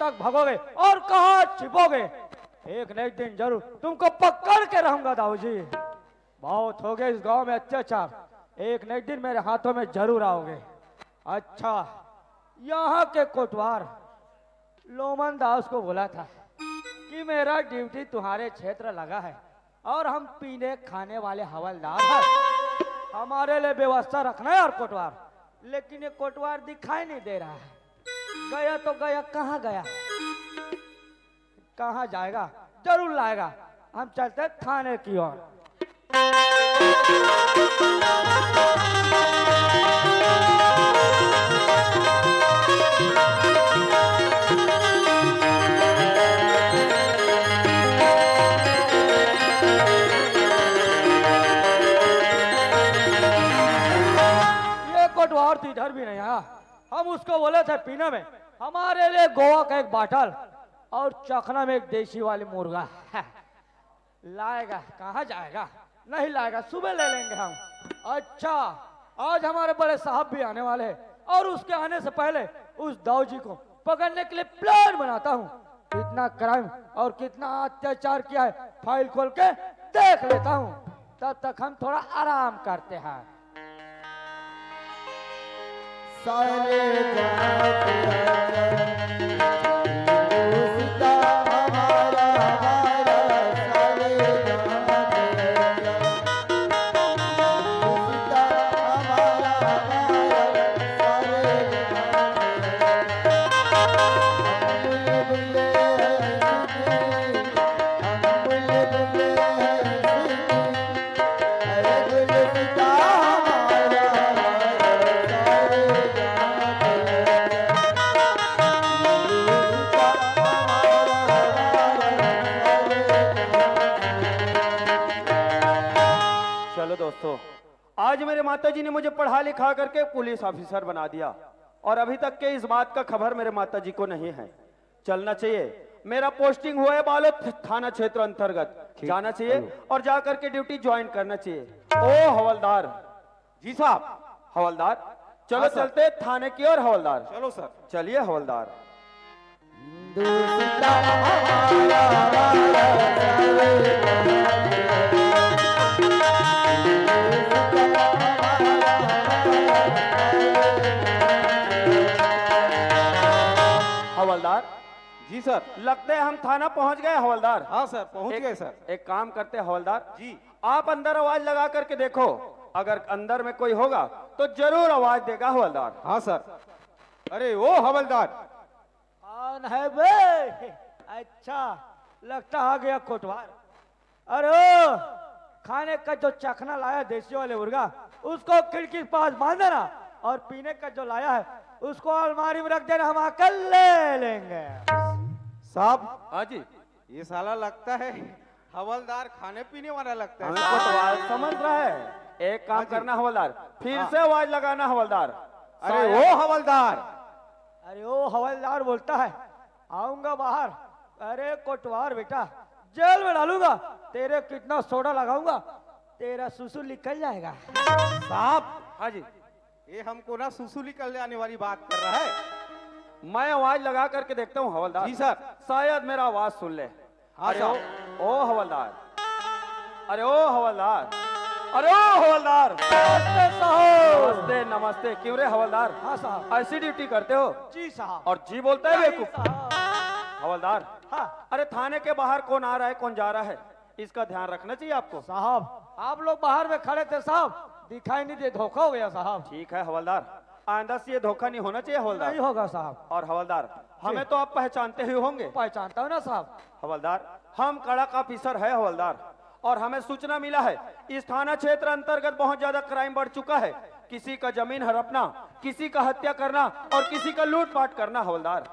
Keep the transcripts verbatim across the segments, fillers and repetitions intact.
तक भगोगे और कहाँ छिपोगे? एक न एक दिन जरूर तुमको पकड़ के रहूंगा दाऊ जी। बहुत हो गए इस गांव में अत्याचार, एक न एक दिन मेरे हाथों में जरूर आओगे। अच्छा, यहाँ के कोटवार लोमन दास को बोला था कि मेरा ड्यूटी तुम्हारे क्षेत्र लगा है और हम पीने खाने वाले हवलदार हैं, हमारे लिए व्यवस्था रखना है यार कोटवार। लेकिन ये कोटवार दिखाई नहीं दे रहा है, गया तो गया, कहाँ गया, कहाँ जाएगा, जरूर लाएगा। हम चलते हैं थाने की ओर। ये कोटवार तो इधर भी नहीं आया। हम उसको बोले थे पीने में, हमारे लिए गोवा का एक बाटल और चखना में एक देसी वाली मुर्गा। लाएगा, कहाँ जाएगा? नहीं लाएगा, सुबह ले लेंगे हम। अच्छा, आज हमारे बड़े साहब भी आने वाले हैं और उसके आने से पहले उस दाऊ जी को पकड़ने के लिए प्लान बनाता हूँ। कितना क्राइम और कितना अत्याचार किया है, फाइल खोल के देख लेता हूँ। तब तक हम थोड़ा आराम करते हैं। सारे जहां से हिंदुस्तान हमारा, हमारा, सारे जहां से हिंदुस्तान हमारा, हमारा, सारे जहां से हम बुलबुलें हैं इसकी, हम बुलबुलें हैं इसकी। चलो दोस्तों, आज मेरे माता जी ने मुझे पढ़ा लिखा करके पुलिस ऑफिसर बना दिया, और अभी तक के इस बात का खबर मेरे माता जी को नहीं है। चलना चाहिए। मेरा पोस्टिंग हुआ है बालोद थाना क्षेत्र अंतर्गत। ठीक। जाना चाहिए और जा करके ड्यूटी ज्वाइन करना चाहिए। ओ हवलदार। जी साहब। हवलदार, चलो। हाँ सर। चलते हैं थाने की ओर हवलदार। चलो सर। चलिए हवलदार। हिंदुस्तान हमारा, हमारा, हमारा। हवलदार। जी सर। लगता है हम थाना पहुंच गए हवलदार। हाँ सर, पहुंच एक, गए सर। एक काम करते हैं हवलदार। जी। आप अंदर आवाज लगा करके देखो, अगर अंदर में कोई होगा तो जरूर आवाज देगा हवलदार। हाँ सर। अरे ओ हवलदार। कौन है बे? अच्छा, लगता आ गया कोटवार। अरे ओ, खाने का जो चखना लाया देसी वाले मुर्गा, उसको खिड़की के पास बांध देना, और पीने का जो लाया है उसको अलमारी में रख देना, हम आकर ले लेंगे। साहब। हाँ जी। ये साला लगता है हवलदार खाने पीने वाला लगता है। हमें कोतवाल समझ रहा है। एक काम हाँ जी। करना हवलदार, फिर हाँ। से आवाज लगाना हवलदार। अरे शायद ओ हवलदार। अरे ओ हवलदार बोलता है, आऊंगा बाहर। अरे कोटवार बेटा, जेल में डालूंगा, तेरे कितना सोडा लगाऊंगा, तेरा सुसु निकल जाएगा। साहब। हाँ जी। ये हमको ना सुसु निकल जाने वाली बात कर रहा है। मैं आवाज लगा करके देखता हूँ हवलदार। जी सर। शायद मेरा आवाज सुन ले। हाँ अरे ओ, सर। ओ हवलदार। अरे ओ हवलदार। अरे ओ हवलदार। नमस्ते साहब। नमस्ते, नमस्ते। क्यों रे हवलदार? हाँ साहब। ऐसी ड्यूटी करते हो? जी साहब। और जी बोलता है नहीं बेवकूफ? साहब। हवलदार। हाँ। अरे थाने के बाहर कौन आ रहा है, कौन जा रहा है, इसका ध्यान रखना चाहिए आपको। साहब, आप लोग बाहर में खड़े थे साहब, दिखाई नहीं दे, धोखा हो गया साहब। ठीक है हवलदार, आइंदा से ये धोखा नहीं होना चाहिए हवलदार। नहीं होगा साहब। और हवलदार, हमें तो आप पहचानते ही होंगे। पहचानता हूँ ना साहब। हवलदार, हम कड़क ऑफिसर है हवलदार, और हमें सूचना मिला है इस थाना क्षेत्र अंतर्गत बहुत ज्यादा क्राइम बढ़ चुका है। किसी का जमीन हड़पना, किसी का हत्या करना और किसी का लूटपाट करना हवलदार।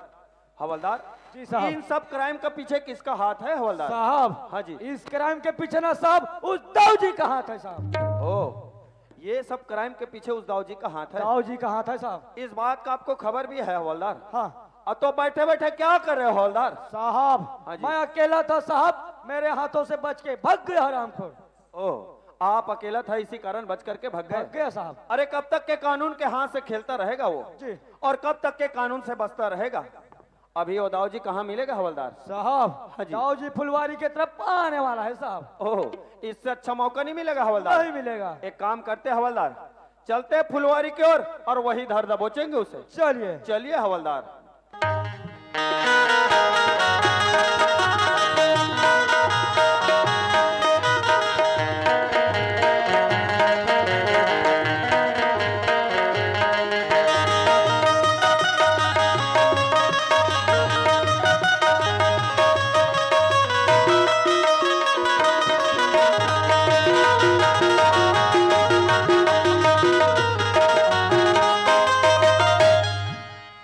हवलदार, जी साहब। इन सब क्राइम के पीछे किसका हाथ है हवलदार? साहब, हाँ जी। इस क्राइम के पीछे ना साहब, उस दाऊ जी का हाथ है साहब। ओ, ये सब क्राइम के पीछे उस दाऊ जी का हाथ है। दाऊ जी का हाथ है साहब। इस बात का आपको खबर भी है हवलदार? हाँ। अब तो बैठे बैठे क्या कर रहे हो हवलदार? साहब, हाँ जी। मैं अकेला था साहब, मेरे हाथों से बच के भाग गया हरामखोर। ओ, आप अकेला था, इसी कारण बच करके भाग गए? भाग गया साहब। अरे, कब तक के कानून के हाथ से खेलता रहेगा वो? जी। और कब तक के कानून से बचता रहेगा? अभी वो दाऊ जी कहाँ मिलेगा हवलदार? साहब, हाँ जी। दाऊ जी फुलवारी के तरफ आने वाला है साहब। ओह, इससे अच्छा मौका नहीं मिलेगा हवलदार? नहीं मिलेगा। एक काम करते हवलदार, चलते फुलवारी की ओर और वहीं धर दबोचेंगे उसे। चलिए। चलिए हवलदार।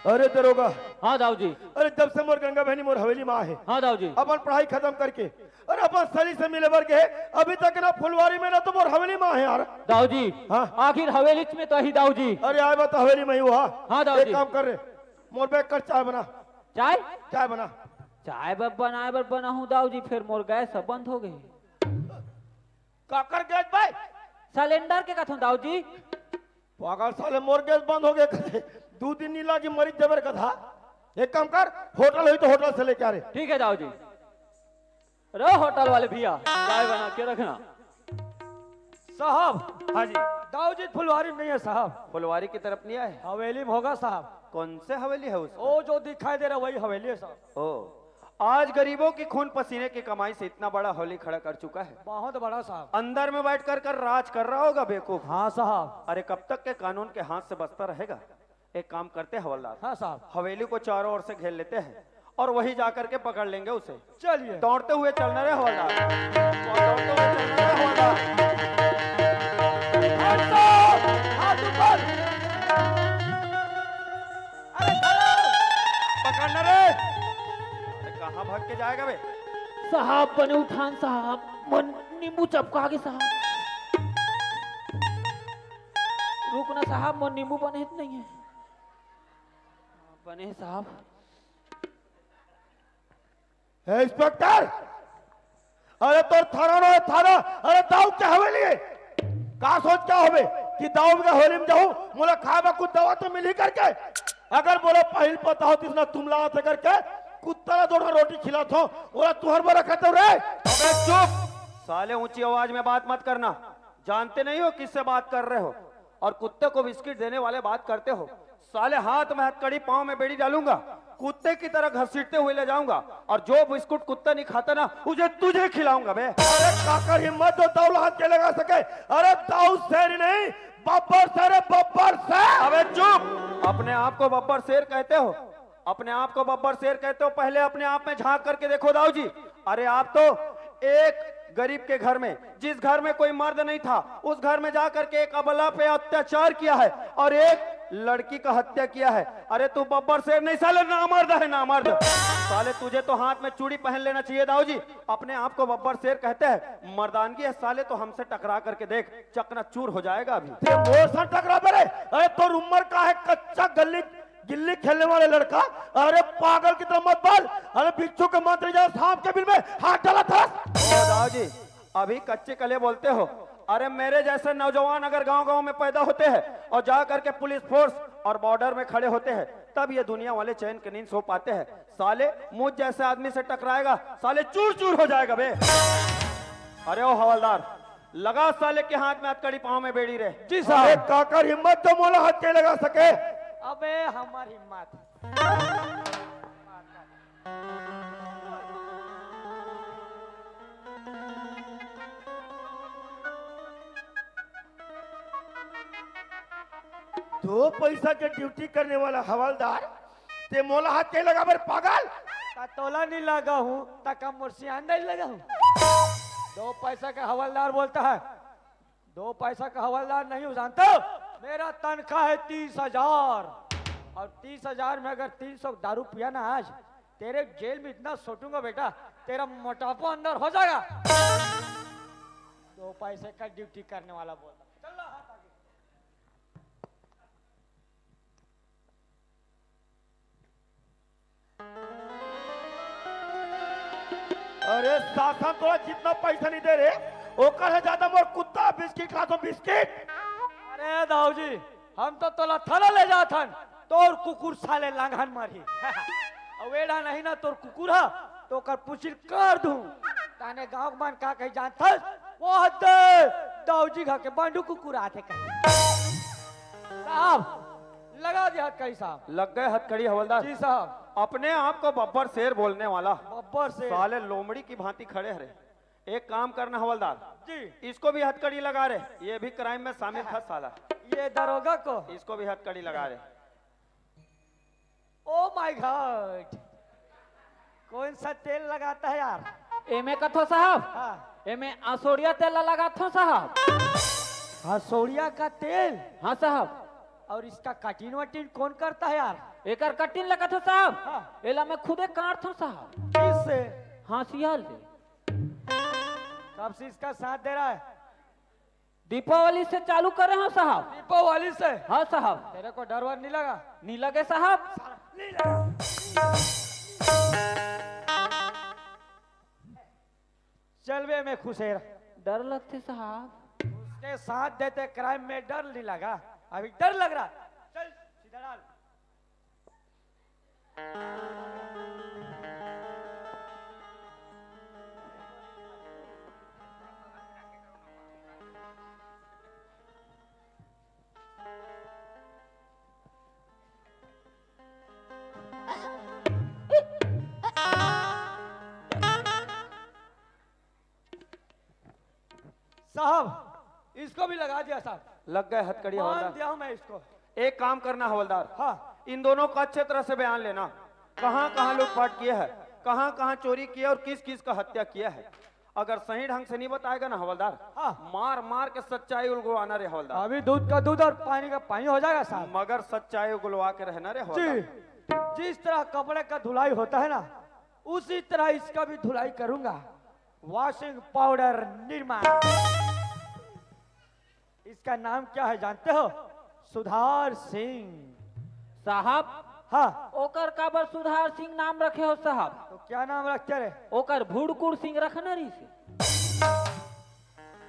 अरे दरोगा। हाँ दाऊ जी। अरे जब से मोर गंगा बहनी मोर हवेली में आहे, हाँ दाऊ जी। अपन पढ़ाई खत्म करके अरे अपन सली से मिले बर गे, अभी तक ना फुलवारी में ना तो मोर हवेली में आहे यार। दाऊ जी। हाँ। आखिर हवेली में तो ही दाऊ जी। अरे आए बा तो हवेली में ही हुआ। हाँ दाऊ एक जी। काम कर रे, मोर बर एक कप चाय बना। चाय? चाय बना। चाय बर बनाए बर बना हूँ दाऊ जी, फिर मोर गैस ह बंद हो गई। काकर गैस भाई? सिलेंडर के कथों दाऊ जी। पागल साले, मोर गैस बंद हो गया कथे। दू दिन नहीं लागी, मरी जबर कथा। एक काम कर, होटल होई तो होटल से लेके आ रे। ठीक है दाऊ जी। रे होटल वाले भैया, चाय बना के रखना। साहब। हाँ जी। दाऊ जी फुलवारी में नहीं है साहब। फुलवारी की तरफ नहीं आए? हवेली में होगा साहब। कौन से हवेली है उसका? वो जो दिखाई दे रहा वही हवेली है साहब। ओ, आज गरीबों की खून पसीने की कमाई से इतना बड़ा हवेली खड़ा कर चुका है। बहुत बड़ा साहब। अंदर में बैठ कर कर राज कर रहा होगा बेवकूफ। हाँ साहब। अरे कब तक के कानून के हाथ से बचता रहेगा? एक काम करते हवलदार। हाँ साहब। हवेली को चारों ओर से घेर लेते हैं और वहीं जा करके पकड़ लेंगे उसे। चलिए। दौड़ते हुए चलना रे हवलदार। दौड़ते हुए चलना रे हवलदार। भाई साहब, हाथ ऊपर। अरे खड़े हो। पकड़ना रे। अरे कहाँ भाग के जाएगा बे? साहब बने उठान साहब, मोर नींबू चपका गे साहब। रुकना साहब, मोर नींबू बने नहीं है। बने साहब। हे इंस्पेक्टर, अरे तोर थाना ना है थाना, अरे दाऊ के हवेली है। का सोच क्या होबे कि दाऊ के हवेली में जाहूं, मोला खाए बर कुछ दवा तो मिलही करके। अगर मोला पहिल पता होतिस ना तुम ला थे करके, कुत्ता ला दो ठन रोटी खिलात हो, ओला तुहर बर रखत हो रे। अबे चुप, साले ऊंची आवाज में बात मत करना, जानते नहीं हो किससे बात कर रहे हो। और कुत्ते को बिस्किट देने वाले बात करते हो, साले हाथ में हथकड़ी, पाँव में बेड़ी डालूंगा, कुत्ते की तरह घसीटते हुए ले जाऊंगा, और जो बिस्कुट कुत्ता नहीं खाता ना, उसे तुझे खिलाऊंगा बे। अरे काकर हिम्मत तो दाऊ ला हाथ के लगा सके। अरे दाऊ शेर नहीं, बब्बर शेर है, बब्बर शेर। अबे चुप, अपने आप को बब्बर शेर कहते हो, अपने आप को बब्बर शेर कहते हो, पहले अपने आप में झांक करके देखो दाऊ जी। अरे आप तो एक गरीब के घर में, जिस घर में कोई मर्द नहीं था, उस घर में जा करके एक अबला पे अत्याचार किया है और एक लड़की का हत्या किया है। अरे तू बब्बर शेर नहीं साले, नामर्द है, नामर्द। साले तुझे तो हाथ में चूड़ी पहन लेना चाहिए दाऊ जी। अपने आप को बब्बर शेर कहते हैं, मर्दानगी है साले, तो हमसे टकरा करके देख, चकनाचूर हो जाएगा अभी। ते मोर से टकराबे रे? अरे तोर उम्र का है, कच्चा गली गिल्ली खेलने वाले लड़का। अरे पागल की तरह मत बोल। अरे बिच्छू के मंत्री जैसे सांप के बिल में हाथ डाला था। ओ दाऊ जी, अभी कच्चे कले बोलते हो। अरे मेरे जैसे नौजवान अगर गांव-गांव में पैदा होते हैं और जा करके पुलिस फोर्स और बॉर्डर में खड़े होते हैं, तब ये दुनिया वाले चैन की नींद सो पाते हैं। साले मुझ जैसे आदमी से टकराएगा, साले चूर चूर हो जाएगा बे। अरे ओ हवलदार, लगा साले के हाथ में हथकड़ी, पाँव में बेड़ी रे। जी साहब। अबे काकर हिम्मत तो मोला हाथ के लगा सके। अबे हमार हिम्मत। दो पैसा के ड्यूटी करने वाला हवलदार, ते मोला हाथ के लगा बर पागल? का तोला नहीं लगा हूँ, त का मोर सियान नहीं लगा हूँ? दो पैसा का हवलदार बोलता है, दो पैसा का हवलदार नहीं हूँ, जानते हो? मेरा तनख्वाह है तीस हजार, और तीस हजार में अगर तीन सौ दारू पिया ना आज, तेरे जेल में इतना सोटूंगा बेटा, तेरा मोटापा अंदर हो जाएगा। दो पैसे का ड्यूटी करने वाला बोलता। चल रहा हाथ आगे। अरे शासन तोला जितना पैसा नहीं दे रे, ओकर से ज्यादा मोर कुत्ता बिस्किट खातो, बिस्किट। अरे दाऊ जी, हम तो तोला थाना ले जात हन, तोर कुकुर साले लांघन मारही। अउ एड़ा नहीं ना तोर कुकुर ह, तो ओकर पुछिल कर दूं। ताने गांव के मन का कही जानथस? वो हद्दे दाऊजी घर के बंडू कुकुर आथे कही। साहब, लगा दे हथकड़ी साहब। लग गए हथकड़ी हवलदार। जी साहब। अपने आप को बब्बर शेर बोलने वाला बब्बर शेर। साले लोमड़ी की भांति खड़े हरे। एक काम करना हवलदार। जी। इसको भी हथकड़ी लगा रे, ये भी क्राइम में शामिल था साला। ये दरोगा को। इसको भी हथकड़ी लगा रे। ओ माय गॉड, कौन सा तेल लगाता है यार? एमे कथो साहब। हाँ। एमे असोड़िया तेल ला लगाथो साहब। असोड़िया का तेल? हाँ साहब। और इसका कटिंग वटिंग कौन करता है यार? एकर कटिंग ला कथो साहब। हाँ। एला मैं खुदे काटथो साहब। किससे? हंसिया ले। कब से इसका साथ दे रहा है? दीपावली से चालू करे हो साहब। दीपावली से? हाँ साहब। तेरे को डर वर नहीं लगा? नहीं लगे साहब। नहीं लगा। चल बे, मैं खुश है। डर लगते साहब। उसके साथ देते क्राइम में डर नहीं लगा, अभी डर लग रहा। चल सीधा डाल। साहब, इसको भी लगा दिया साहब। लग गए हथकड़ी हवलदार। बांध दिया हूं मैं इसको। एक काम करना हवलदार। हाँ। इन दोनों का अच्छे तरह से बयान लेना, कहाँ कहाँ लूटपाट किया है, कहाँ कहाँ चोरी किया और किस किस का हत्या किया है। अगर सही ढंग से नहीं बताएगा ना हवलदार, हाँ। मार मार के सच्चाई उलगवाना रे हवलदार। अभी दूध का दूध और पानी का पानी हो जाएगा साहब। मगर सच्चाई उगलवा के रहना रे हवलदार। जी, जिस तरह कपड़े का धुलाई होता है ना, उसी तरह इसका भी धुलाई करूंगा। Washing powder Nirma. इसका नाम क्या है जानते हो? सुधार सिंह। साहब, हाँ। ओकर काबर सुधार सिंह नाम रखे हो साहब? तो क्या नाम रखते रे? ओकर भुड़कुड़ सिंह रखना रही से।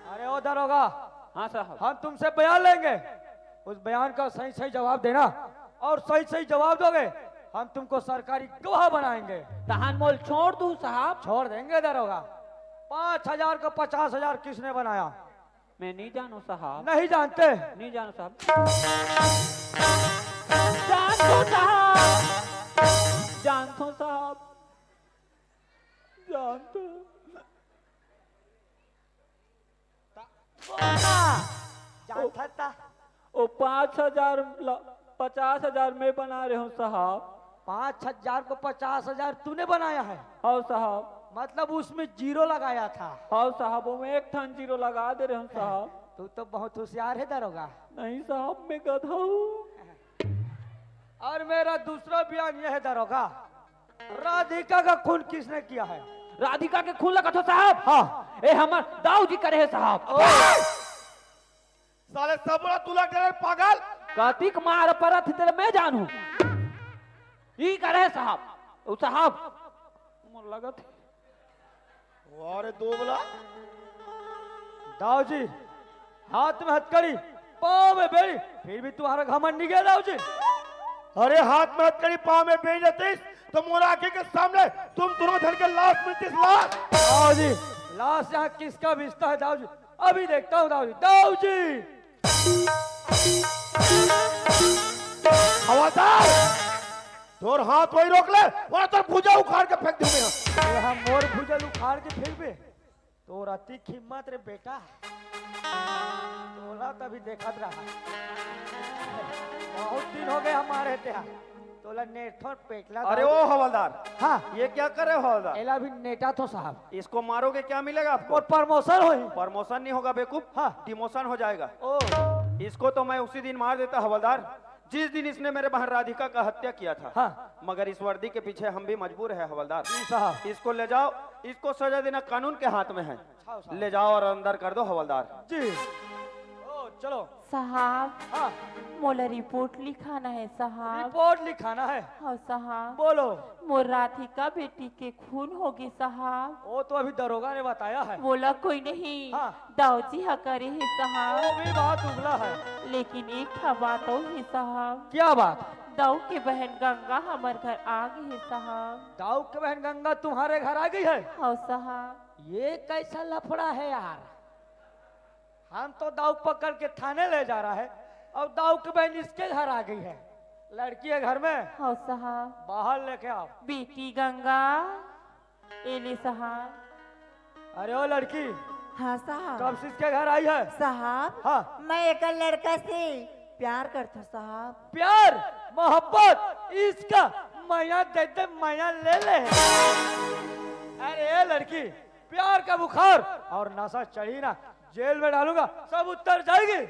अरे ओ दरोगा, हाँ साहब। हम तुमसे बयान लेंगे, उस बयान का सही सही जवाब देना, और सही सही जवाब दोगे, हम तुमको सरकारी गवाह बनाएंगे। तहान मोल छोड़ दू साहब। छोड़ देंगे दरोगा। पाँच हजार को पचास हजार किसने बनाया? मैं नहीं जानू साहब। नहीं जानते? नहीं जानू साहब। जानू साहब, जानू साहब, जानू। जानता था। ओ पाँच हजार ला-, पचास हजार मैं बना रहे हूँ साहब। पाँच हजार को पचास हजार तूने बनाया है? हाँ साहब। मतलब उसमें जीरो लगाया था? हाँ साहब, वो मैं एक ठन जीरो लगा दे रहे हूँ साहब। तू तो बहुत होशियार है दरोगा। नहीं साहब, मैं गधा हूँ। और मेरा दूसरा बयान यह है दरोगा, राधिका का खून किसने किया है? राधिका के खून ला कथो साहब? हाँ। ए हमर दाऊ जी करे है साहब। ओ। साले सबुरा तुला डरे पागल। कतिक मार परत तेरे मैं जानू। ई करे है साहब। ओ साहब। मोर लगत है। वाह रे दोबला। दाऊ जी, हाथ में हथकड़ी, पाँव में बेड़ी, फिर भी तुम्हारा घमंड नहीं गया दाऊ जी। अरे हाथ में हथकड़ी, पाँव में बेड़ी रहतीस तो मोर आंखी के सामने तुम दोनों झन के लाश मिलतीस, लाश। दाऊ जी, लाश यहाँ किसका बिछता है दाऊ जी? अभी देखता हूँ दाऊ जी। दाऊ जी। हवलदार, तोर हाथ वही रोक ले, वरना तोर भुजा उखाड़ के फेंक दूं मैं। अरे हाँ, मोर भुजा उखाड़ के फेंकबे? तोर अतिक हिम्मत रे बेटा, तोला तभी देखत रहा। बहुत दिन हो गए हमारे तेहा, तोला नेठोर पेटला अरे दाऊ। ओ हवलदार, हाँ। ये क्या कर रहे हो हवलदार? एला भी नेटा तो साहब। इसको मारोगे क्या मिलेगा आपको? और प्रमोशन होई। प्रमोशन नहीं होगा बेवकूफ, हाँ। डिमोशन हो जाएगा। ओ। इसको तो मैं उसी दिन मार देता हवलदार, जिस दिन इसने मेरे बहन राधिका का हत्या किया था। हाँ। मगर इस वर्दी के पीछे हम भी मजबूर है हवलदार। जी साहब। इसको ले जाओ, इसको सजा देना कानून के हाथ में है। हाँ साहब। ले जाओ और अंदर कर दो हवलदार। जी। ओ, चलो। साहब, हाँ। मोला रिपोर्ट लिखाना है साहब। रिपोर्ट लिखाना है? हाँ साहब। बोलो। मोर राधिका बेटी के खून होगे साहब। वो तो अभी दरोगा ने बताया है। वोला कोई नहीं, हाँ। दाऊ जी हा करे है साहब। वो भी बहुत उगला है। लेकिन एक ठा बात और है साहब। क्या बात? दाऊ के बहन गंगा हमर घर आ गई है साहब। दाऊ के बहन गंगा तुम्हारे घर आ गई है? हाँ साहब। ये कैसा लफड़ा है यार? हम तो दाऊ पकड़ के थाने ले जा रहा है और दाऊ की बहन इसके घर आ गई है। लड़की है घर में? हाँ साहब। बाहर लेके आओ। बेटी गंगा, ए ले साहब। अरे ओ लड़की, हाँ साहब। कब से इसके घर आई है? साहब, हाँ। मैं एक लड़का से प्यार करता हूँ साहब। प्यार, मोहब्बत, इसका मया दे दे, मया ले ले। अरे ए लड़की, प्यार का बुखार और नशा चढ़ी ना, जेल में डालूंगा, सब उतर जाएगी।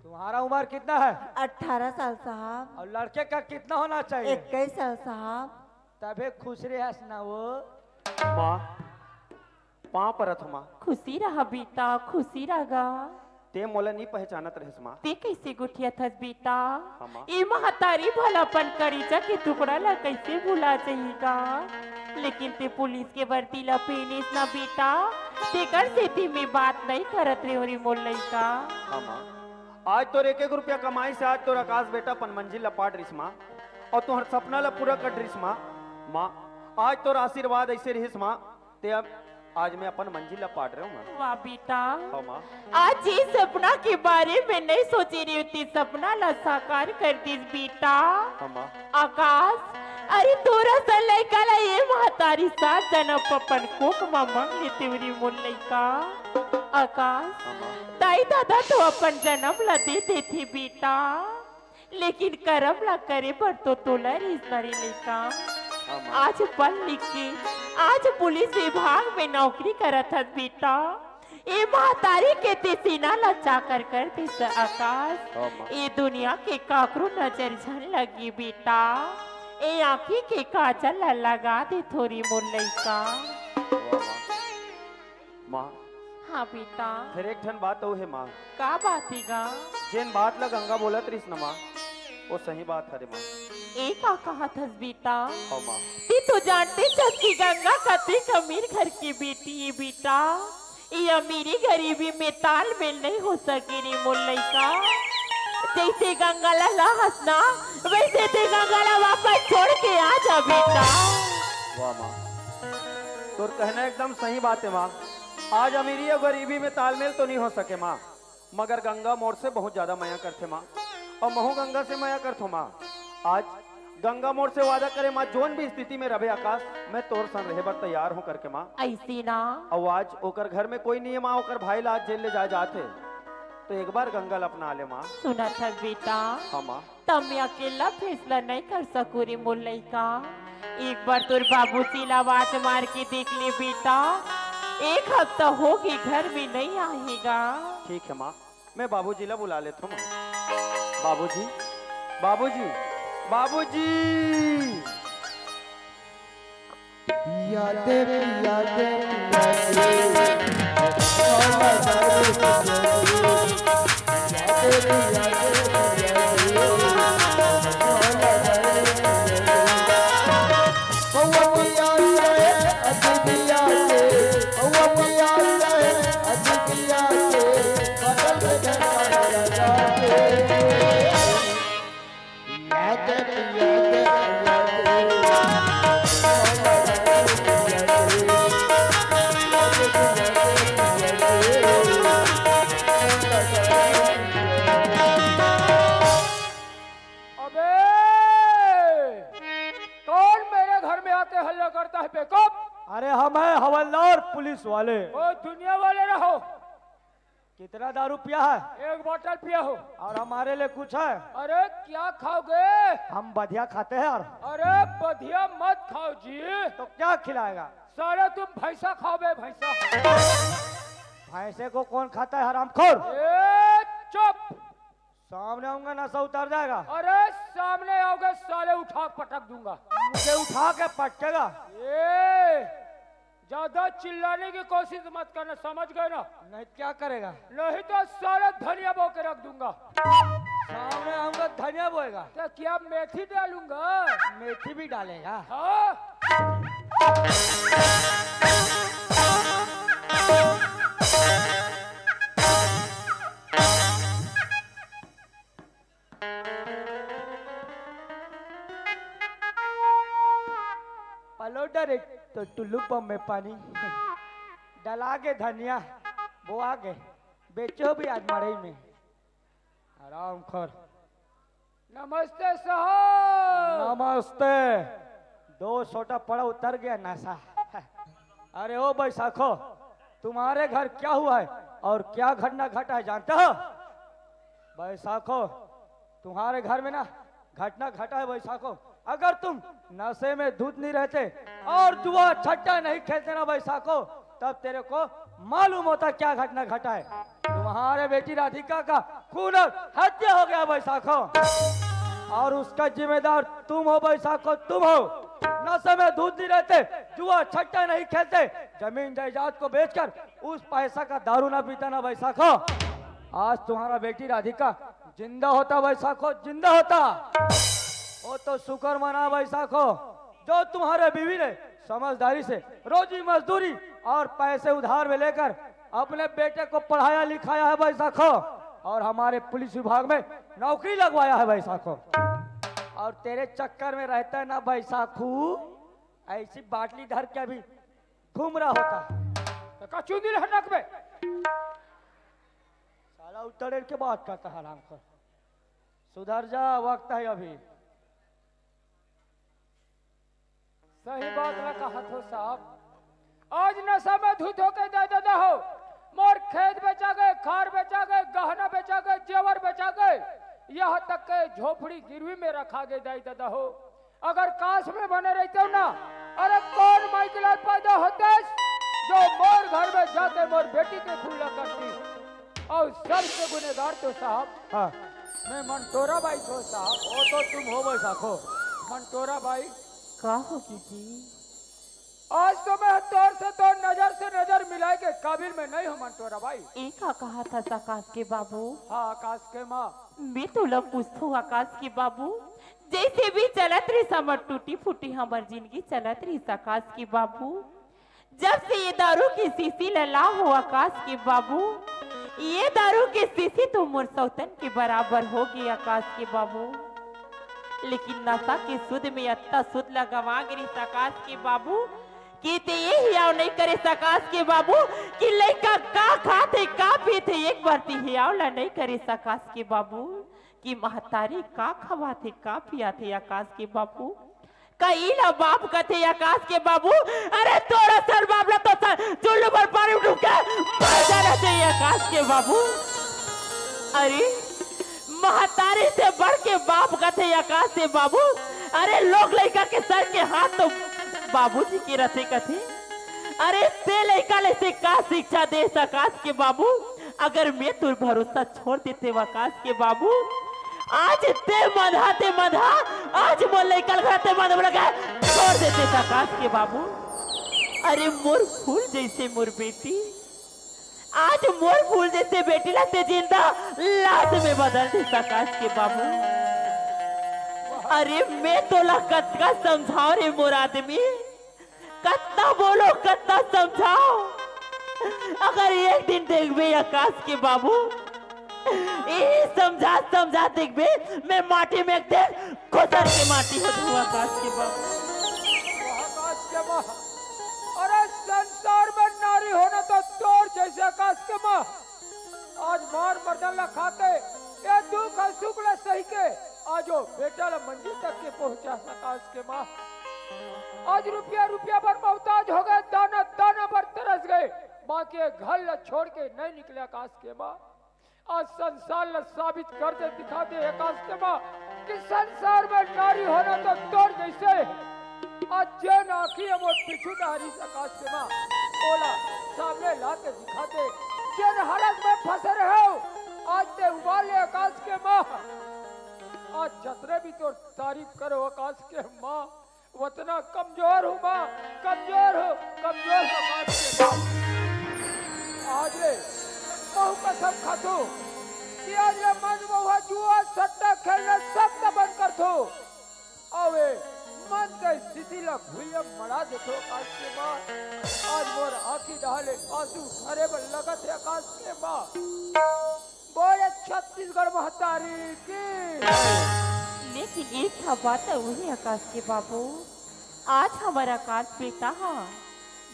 तुम्हारा उम्र कितना है? अठारह साल साहब। और लड़के का कितना होना चाहिए? इक्कीस साल साहब। तबे खुश रहे हस ना वो। माँ, पाँव परत हो माँ। खुशी रहा बेटा, खुशी रहा। ते मोला नी पहचानत रहेस माँ। ते कैसे गोठियाथस बेटा? हाँ माँ। ए महतारी भला अपन करेजा के टुकड़ा ला कैसे भुला जही गा? लेकिन ते पुलिस के वर्दी ला पहनेस ना बेटा, तेकर सेती मैं बात नहीं करत रहेंव रे मोर लइका। हाँ माँ, आज तोर एक एक रुपया कमाई से आज तोर आकाश बेटा अपन मंजिल ला पाट रिस माँ, और तोहर सपना ला पूरा कर रिस माँ। माँ, आज तोर आशीर्वाद ऐसे रिस माँ, ते अब आज मैं अपन मंजिल ला पाट रहे हूँ माँ। वाह बेटा। हाँ माँ। आज ये सपना के बारे में नहीं सोचे रही थी, सपना ला साकार कर दिस बेटा। हाँ माँ। आकाश, अरे तोरा सन लइका ला ये महतारी सात जनम अपन कोख मा मांग लेते रे मोर लइका। आकाश, हाँ माँ। दाई दादा तो अपन जनम ला दे देथे बेटा, लेकिन करम ला करे बर तो तोला रिस ना रे लइका। हाँ माँ। आज पढ़ लिख के, आज पुलिस विभाग में नौकरी करत हस बेटा। ए महतारी के ते सीना ला चाकर कर दिस आकाश। हाँ माँ। ए दुनिया के काकरो नजर झन लगी बेटा। ए आँखी के काजल ला लगा दे थोरी मोर लइका। वाह माँ। माँ। हाँ बेटा। फिर एक ठन बात अउ हे माँ। का बात हे गा? जेन बात ला गंगा बोलत रिस न माँ, वो सही बात हरे माँ। ए का कहत हस बेटा? हाँ माँ। ते तो जानते छस कि गंगा कतेक अमीर घर के बेटी हे बेटा। ये अमीरी गरीबी में तालमेल नहीं हो सके रे मोर लइका। जैसे गंगा ला लाहस ना, वैसे ते गंगा ला वापस छोड़ के आ जा बेटा। वाह माँ, तोर कहना एकदम सही बात हे माँ। आज अमीरी और गरीबी में तालमेल तो नहीं हो सके माँ, मगर गंगा मोर से बहुत ज्यादा मया करथे माँ, और महू गंगा से मया करथो माँ। आज गंगा मोर से वादा करे माँ, जोन भी स्थिति में रहे आकाश, मैं तोर संग रहे बर तैयार हूँ करके माँ। ऐसी ना। और आज ओकर घर में कोई नहीं है माँ, ओकर भाई ला आज जेल ले जाए जात हे, तो एक बार गंगा ला अपना ले माँ। सुनत हस बेटा? हाँ माँ। त मैं अकेला फैसला नहीं कर सकूँ रे मोर लइका। एक बार तोर बाबूजी ला आवाज मार के देख ले बेटा, एक हफ्ता हो गए घर में नहीं आहे गा। ठीक है माँ, मैं बाबूजी ला बुला लेता हूँ माँ। बाबूजी, बाबूजी, बाबूजी। पिया दे, पिया दे, पिया दे। अबे, कौन मेरे घर में आके हल्ला करता है बेवकूफ? अरे हम हैं हवलदार पुलिस वाले। ओ दुनिया वाले रहो। कितना दारू पिया है? एक बोतल पिया हो। और हमारे लिए कुछ है? अरे क्या खाओगे? हम बधिया खाते हैं यार। अरे बधिया मत खाओ जी। तो क्या खिलाएगा? साले तुम भैंसा खाओगे, भैंसा। भैंसे को कौन खाता है हरामखोर? ए, चुप। सामने आऊंगा, नशा उतर जाएगा। अरे सामने आओगे साले, उठा पटक दूंगा। मुझे उठा के पटकेगा? ए, ज्यादा चिल्लाने की कोशिश मत करना, समझ गए ना? नहीं तो क्या करेगा? नहीं तो साले धनिया बो के रख दूंगा। सामने आऊंगा, धनिया बोएगा। तो क्या मेथी डालूंगा? मेथी भी डालेगा। हाँ। टुल्लू पंप में पानी डला गे, धनिया बोआ गे, बेचो भी आज मड़ई में। आराम कर। नमस्ते साहब। नमस्ते। दो सोटा पड़ा, उतर गया नशा। अरे ओ बैसाखो, तुम्हारे घर क्या हुआ है और क्या घटना घटा है जानते हो? बैसाखो, तुम्हारे घर में ना घटना घटा है बैसाखो। अगर तुम नशे में धुत नहीं रहते और जुआ छट्टा नहीं खेलते ना बैसाखो, तब तेरे को मालूम होता क्या घटना घटा है। तुम्हारे बेटी राधिका का खून और हत्या हो गया बैसाखो। और उसका जिम्मेदार तुम हो बैसाखो, तुम हो। नशे में धुत नहीं रहते, जुआ छट्टा नहीं खेलते, जमीन जायदाद को बेचकर उस पैसा का दारू ना पीता ना बैसाखो। आज तुम्हारा बेटी राधिका जिंदा होता बैसाखो, जिंदा होता। वो तो शुक्र मना बैसाखो, जो तुम्हारे बीवी ने समझदारी से रोजी मजदूरी और पैसे उधार में लेकर अपने बेटे को पढ़ाया लिखाया है बैसाखो, और हमारे पुलिस विभाग में नौकरी लगवाया है बैसाखो। और तेरे चक्कर में रहता है ना बैसाखू, ऐसी बाटली धर के अभी घूम रहा होता। तो का चुंदी ले हटक बे? साला उतरेर के बात करता है, हराम कर। सुधर जा, वक्त है अभी। सही बात ला कहत हो साहब। आज नशा में धुत होके दाई ददा हो, मोर खेत बेचा गए, खार बेचा गए, गहना बेचा गए, जेवर बेचा गए, यहाँ तक के झोपड़ी गिरवी में रखा गए दाई ददा हो। अगर काश में बने रहते हो ना, अरे कौन माई के लाल पैदा होते जो मोर घर में जाते मोर बेटी के खुला करती। और सबसे गुनेगार तो साहब, हाँ। मैं मंटोरा बाई थो साहब। वो तो तुम हो बैसाखो। मंटोरा बाई। का हो जी? आज तो मैं तोर से तो नजर से नजर मिलाए के काबिल में नहीं हूँ मंटोरा बाई। ए का कहा था आकाश के बाबू? हाँ आकाश के माँ। मैं तोला पूछथो आकाश के बाबू, जैसे भी चलत रही हमर टूटी फूटी हमर जिंदगी चलत रही आकाश के बाबू। जब से ये दारू की शीशी ल ला हो आकाश के बाबू, ये दारू की शीशी तो मोर सौतन के बराबर हो गई आकाश के बाबू। लेकिन नशा के सुध में अत्ता सुध ल गवा गिरी आकाश के बाबू, कि ते ये हियाव नहीं करे आकाश के बाबू, कि लइका का खाथे का पीथे, एक बार ते हियाव ला नहीं करे आकाश के बाबू, कि महतारी का खवाथे का पियाथे आकाश के बाबू। का इला बाप कथे आकाश के बाबू? अरे तोरा सर बाप ला तो सर चुल्लू पर पानी में डूब के मर जाना चाहिए आकाश के बाबू। अरे महतारी से बढ़ के बाप कथे आकाश के बाबू। अरे लोग लइका के सर के हाथ तो बाबूजी के रथे कथे। अरे ते लइका ले से का शिक्षा दे आकाश के बाबू? अगर मैं तोर भरोसा छोड़ देते आकाश के बाबू, आज ते मंधा ते मंधा, आज मोर लइका घर ते मंधा लगा छोड़ देते आकाश के बाबू। अरे मोर फूल जैसे मोर बेटी, आज मोर फूल जैसे बेटी ला ते जिंदा लाश में बदल दे आकाश के बाबू। अरे मैं तोला कतका समझाओ रे मोर आदमी, कतना बोलो कतना समझाओ। अगर एक दिन देखबे आकाश के बाबू, यही समझा समझा देखबे, मैं माटी में एक दिन खुसर के माटी हो जाऊँ आकाश के बाबू। आकाश के माँ, अरे संसार में नारी होना तो तोर जैसे आकाश के माँ। आज मार मर्दन ला खाके, ये दुख और सुख ला सही के, आज वो बेटा ला मंजिल तक के पहुंचा आकाश के माँ। आज रुपया रुपया बर मोहताज हो गए, दाना दाना बर तरस गए, माँ के घर ला छोड़ के नहीं निकले आकाश के माँ। आज संसार ला साबित कर दे, दिखा दे आकाश के माँ कि संसार में नारी होना तो तोर जैसे। आज जेन आँखी हे मोर पीछू डारी आकाश के माँ, ओला सामने ला के दिखा दे। जेन हालत में फंसे रहे हो, आज ते उबार ले आकाश के माँ। आज जतने भी तोर तारीफ करो आकाश के माँ, वतना कमजोर हूँ माँ, कमजोर हूँ, कमजोर हूँ आकाश के माँ। आज ले महू कसम खाथू कि आज ले मंद महुआ जुआ सट्टा खेलना सब त बंद करथू। अउ ए मन के स्थिति ला भुइयां मड़ा देथो आकाश के माँ। आज मोर आँखी डहाले आंसू झरे बर लगत हे आकाश के माँ। बोले छत्तीसगढ़ महतारी की। लेकिन एक ठा बात है वही आकाश के बाबू, आज हमर आकाश बेटा ह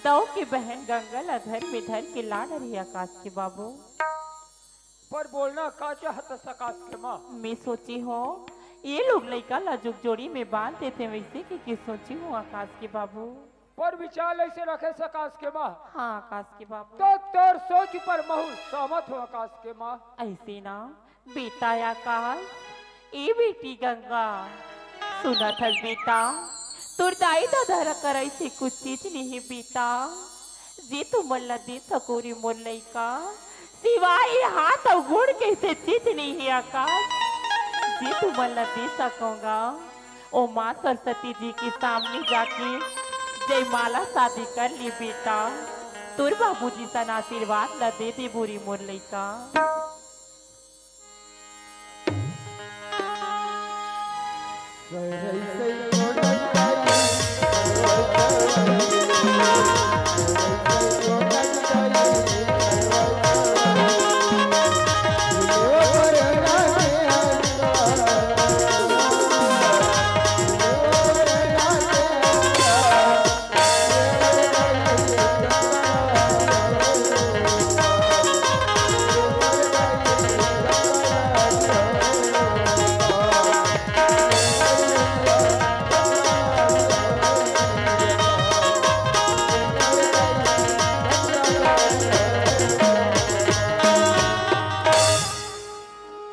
दऊ के बहन गंगा ला घर में धर के लान रही आकाश के बाबू। पर बोलना का चाहत हस आकाश के माँ? मैं सोची हूँ, ये लोग लइका ला जुग जोड़ी में बांध देते, वैसे के, के सोची हूँ आकाश के बाबू। पर विचार ऐसे रखे हस आकाश के माँ? हाँ आकाश के बाबू। तो तोर सोच पर महू सहमत हूँ आकाश के माँ। ऐसे ना बेटा आकाश, ए बेटी गंगा, सुनत हस बेटा, तोर दाई ददा करा ऐसे कुछ चीज नहीं हे बेटा, जे तुमन ला दे सको रे मोर लइका। सिवाय ये हाथ अउ गोड़ के ऐसे चीज नहीं हे आकाश, जे तुमन ला दे सकूंगा। ओ माँ सरस्वती जी के सामने जाके जयमाला शादी कर ली बेटा। तोर बाबूजी सन आशीर्वाद ला दे दे बोरी मोर लइका।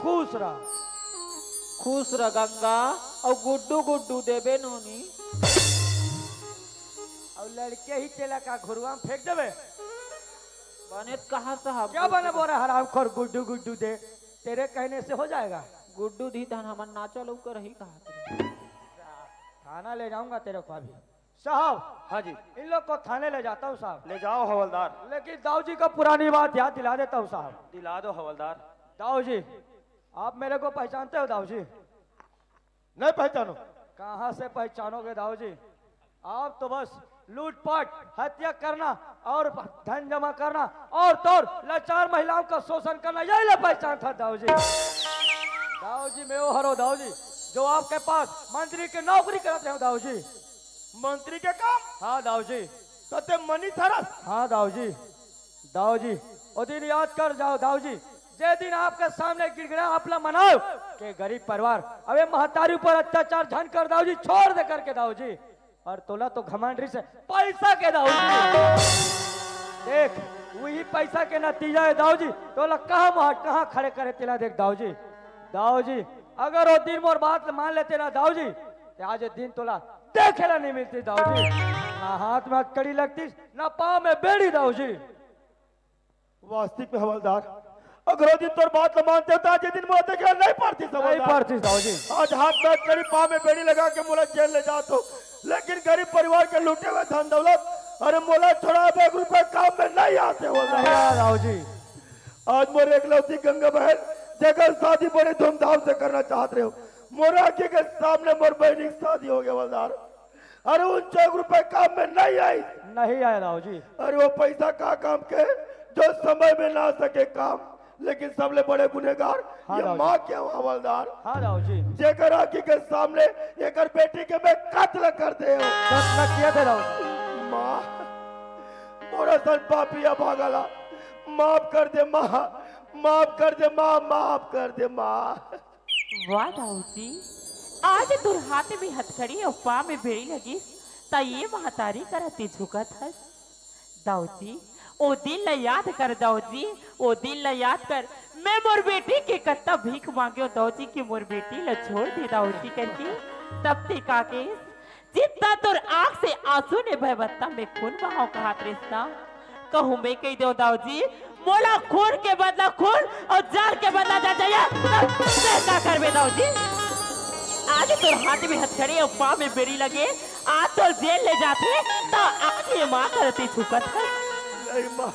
खुश रह, खुश रह गंगा। अउ गुड्डू गुड्डू देबे नोनी। अउ लड़के ही तेला का घुरुआ में फेंक देबे? बने त कहा साहब, क्या बने बोरा हरामखोर, गुड्डू गुड्डू दे, तेरे कहने से हो जाएगा? गुड्डू दी तहन हमन नाचा लौकर ही कहा। थाना ले जाऊंगा तेरे को अभी। साहब, हाँ जी। इन लोग को थाने ले जाता हूँ साहब। ले जाओ हवलदार। लेकिन दाऊ जी को पुरानी बात याद दिला देता हूँ साहब। दिला दो हवलदार। दाऊ जी, आप मेरे को पहचानते हो दाऊ जी? नहीं पहचानो। कहाँ से पहचानोगे दाऊ जी? आप तो बस लूटपाट, हत्या करना और धन जमा करना और तोर लाचार महिलाओं का शोषण करना, यही ले पहचान था दाऊ जी। दाऊ जी, मैं वो हरो दाऊ जी, जो आपके पास मंत्री की नौकरी कराते हो दाऊ जी। मंत्री के काम? हाँ दाऊ जी। तो ते मनीष हरस? हाँ दाऊ जी। दाऊ जी, ओ दिन याद कर जाओ दाऊ जी, जे दिन आपके सामने गिड़गिड़ा आपला मनाओ के गरीब परिवार, अबे महतारी ऊपर अत्याचार झन कर दाऊ जी, छोड़ दे करके दाऊ जी। और तोला तो घमंड रहिसे पैसा के दाऊ जी। देख, वही पैसा के नतीजा है दाऊ जी, तोला कहाँ मुहा, कहाँ खड़े करे तेला देख दाऊ जी। दाऊ जी, अगर वो दिन मोर बात मान लेते ना दाऊ जी, ते आज ये दिन तोला देखे ला नहीं मिलती दाऊ जी। ना हाथ में हथकड़ी लगती, ना पाँव में बेड़ी दाऊ जी। वास्तविक में हवलदार, अगर वो दिन तोर बात ला मानते हो तो आज ये दिन मोला देखे ला नहीं पड़ती नहीं हवलदार। पड़ती दाऊ जी। आज हाथ में हथकड़ी, पाँव में बेड़ी लगा के मोला जेल ले जात हो, लेकिन गरीब परिवार के लूटे हुए धन दौलत, अरे मोला छोड़ा, अब एक रुपया काम में नहीं आते हवलदार। नहीं आया दाऊ जी। आज मोर एकलौती गंगा बहन, जेकर शादी बड़े धूमधाम से करना चाहत रहे हो, मोर आँखी के सामने मोर बहनी के शादी हो गया हवलदार। अरे उनसे एक रुपया काम में नहीं आई। नहीं आया दाऊ जी। अरे वो पैसा का काम के, जो समय में ना सके काम, लेकिन सबले बड़े गुनहगार हाँ ये दाऊ जी। माँ के हवलदार। हाँ दाऊ जी। जेकर आँखी के सामने एकर बेटी के मैं कत्ल कर दे हो। कत्ल किया था दाऊ जी। माँ, मोर असन पापी अभागा ला माफ कर दे माँ, माफ कर दे माँ, माफ कर दे माँ। वाह दाऊ जी, आज तोर हाथ में हथकड़ी अउ पाँव में बेड़ी लगिस, त ये महतारी करा ते झुकत हस। दाऊ जी, ओ दिन ला याद कर दाऊ जी, ओ दिन ला याद कर। मैं मोर बेटी के कत्ता भीख मांगे हो दाऊ जी कि मोर बेटी ला छोड़ दे दाऊ जी करके, तब ते का केस? जितना तोर आँख से आंसू ने बहे, बत्ता में खून बहाव कहात रेस ना। कहूँ मैं कही देव दाऊ जी, मोला खून के बदला खून अउ जहर के बदला जहर चाहिए। तब मैं का करबे दाऊ जी? आज तोर हाथ में हथकड़ी अउ पाँव में बेड़ी लगे, आज तोर जेल ले जाथे, त आज ये माँ करा ते झुकत हस। नहीं माँ,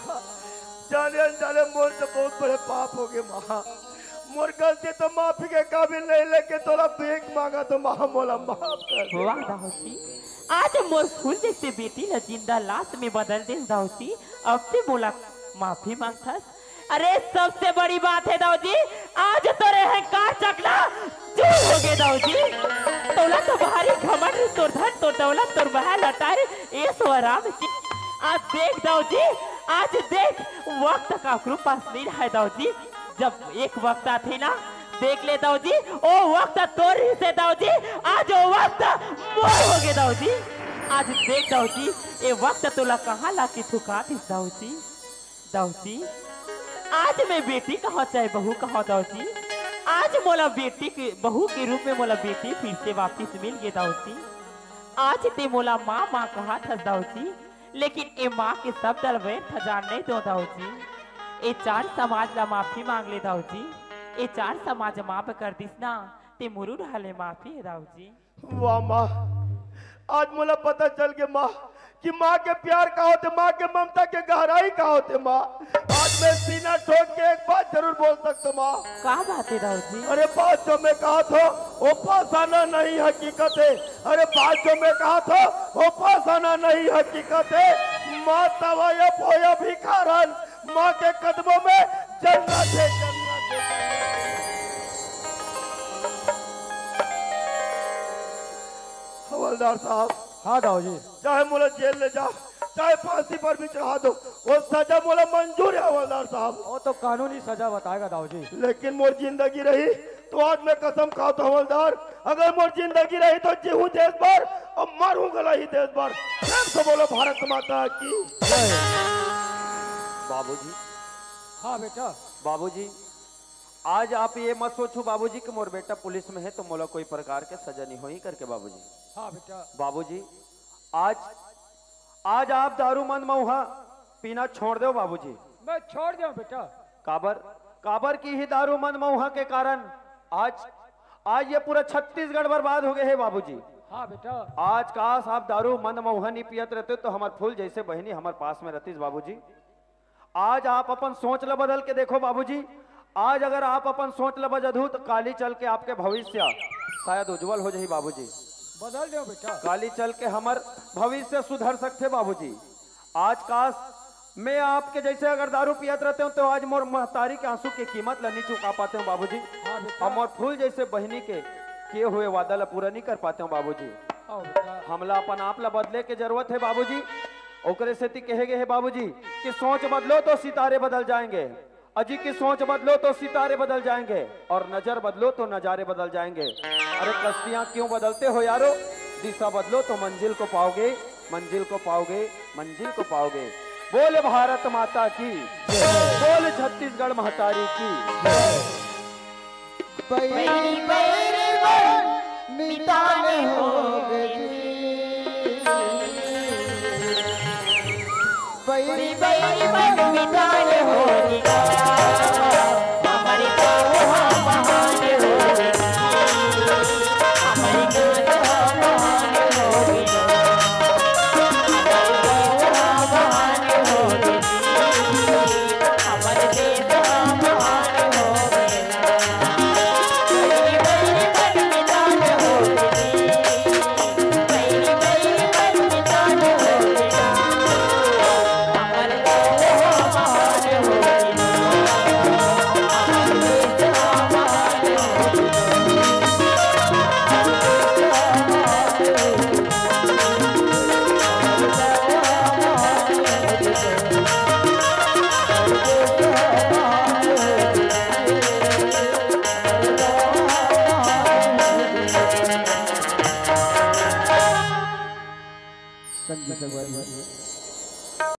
जाने अनजाने मोर से बहुत बड़े पाप हो गए माँ। मोर गलती तो माफी के काबिल नहीं, लेकिन तोला भीख मांगा तो माँ मोला माफ कर दे। वाह दाऊ जी, आज मोर फूल जैसे बेटी ला जिंदा लाश में बदल देस दाऊ जी। अब ते मोला माफी मांगथस, अरे, सबसे बड़ी बात हे दाऊ जी, आज तोर अहंकार चकना चूर हो गे दाऊ जी। तोला तो भारी घमंड रहिस, तोर धन, तोर दौलत, तोर महल अटारी, ऐश व आराम के। आज देख दाऊ जी, आज देख, वक्त काकरो पास नइ रहय दाऊ जी। जब एक वक्त आथे ना, देख ले दाऊ जी, ओ वक्त तोर रहिसे दाऊ जी, आज ओ वक्त मोर हो गे दाऊ जी। आज देख दाऊ जी, ए वक्त तोला कहाँ लाके झुका दिस दाऊ जी। दाऊ जी, आज मैं बेटी कहँव चाहे बहू कहँव दाऊ जी, आज मोला बेटी के, बहू के रूप में मोला बेटी फिर से वापिस मिल गे दाऊ जी। आज तें मोला माँ, माँ कहत हस दाऊ जी, लेकिन ए माँ के शब्द ल व्यर्थ जान नइ देंव दाऊ जी। ए चार समाज ला माफी मांग ले दाऊ जी। ए चार समाज माफ कर दिस ना, तें मुरुड़ हले माफी हे दाऊ जी। वाह माँ, आज मोला पता चल गे माँ कि माँ के प्यार का होथे, माँ के ममता के गहराई का होथे माँ। आज मैं सीना ठोक के एक बात जरूर बोल सकथों माँ। का बात हे दाऊ जी? अरे बात जो मैं कहत हों, वो फसाना नहीं हकीकत हे। अरे बात जो मैं कहत हों, वो फसाना नहीं हकीकत हे। माँ तवायफ होय भिखारन, माँ के कदमों में जन्नत हे, जन्नत हे। हवलदार साहब। हाँ दाऊ जी। चाहे मोला जेल ले जा, चाहे फांसी पर भी चढ़ा दो, वो सजा मोला मंजूर हे हवलदार साहब। वो तो कानूनी सजा बताएगा दाऊ जी। लेकिन मोर जिंदगी रही तो आज मैं कसम खात हों हवलदार, अगर मोर जिंदगी रही तो जीहूँ देश बर अउ मरहूँ घला इही देश बर। प्रेम से बोलो भारत माता की जय। बाबूजी। हाँ बेटा। बाबूजी, आज आप ये मत सोचो बाबूजी कि मोर बेटा पुलिस में हे तो मोला कोई प्रकार के सजा नइ होही करके बाबूजी। हाँ बेटा। बाबूजी, आज, आज आप दारू मंद मऊहा पीना छोड़ देव बाबूजी। मैं छोड़ देंव बेटा। काबर, काबर कि इही दारू मंद मऊहा के कारण आज, आज ये पूरा छत्तीसगढ़ बर्बाद हो गे हे बाबूजी। हाँ बेटा। आज काश आप दारू मंद मऊहा नइ पियत रहते तो हमर फूल जैसे बहिनी हमर पास में रहतिस बाबूजी। आज आप अपन सोच ल बदल के देखो बाबूजी। आज अगर आप अपन सोच ल बदलहू तो काली चल के आपके भविष्य शायद उज्जवल हो जाही बाबूजी। बदल देव बेटा। काली चल के हमर भविष्य सुधर सकथे बाबूजी। आज काश मैं आपके जैसे अगर दारू पियत रहते हों तो आज मोर महतारी के आंसू के कीमत ल नइ चुका पाते हों बाबूजी। हाँ बेटा। अउ मोर फूल जैसे बहिनी के किए हुए वादा ल पूरा नइ कर पाते हों बाबूजी। हाँ बेटा। हमला अपन आप ल बदले के जरूरत हे बाबूजी। ओकरे सेती कहे गे हे बाबूजी कि सोच बदलो तो सितारे बदल जाएंगे, अजी की सोच बदलो तो सितारे बदल जाएंगे, और नजर बदलो तो नजारे बदल जाएंगे। अरे कश्तियां क्यों बदलते हो यारो, दिशा बदलो तो मंजिल को पाओगे, मंजिल को पाओगे, मंजिल को पाओगे। बोल भारत माता की, बोल छत्तीसगढ़ महतारी की। बैरी बैरी मन मितान हो गई। बैरी बैरी मन मितान हो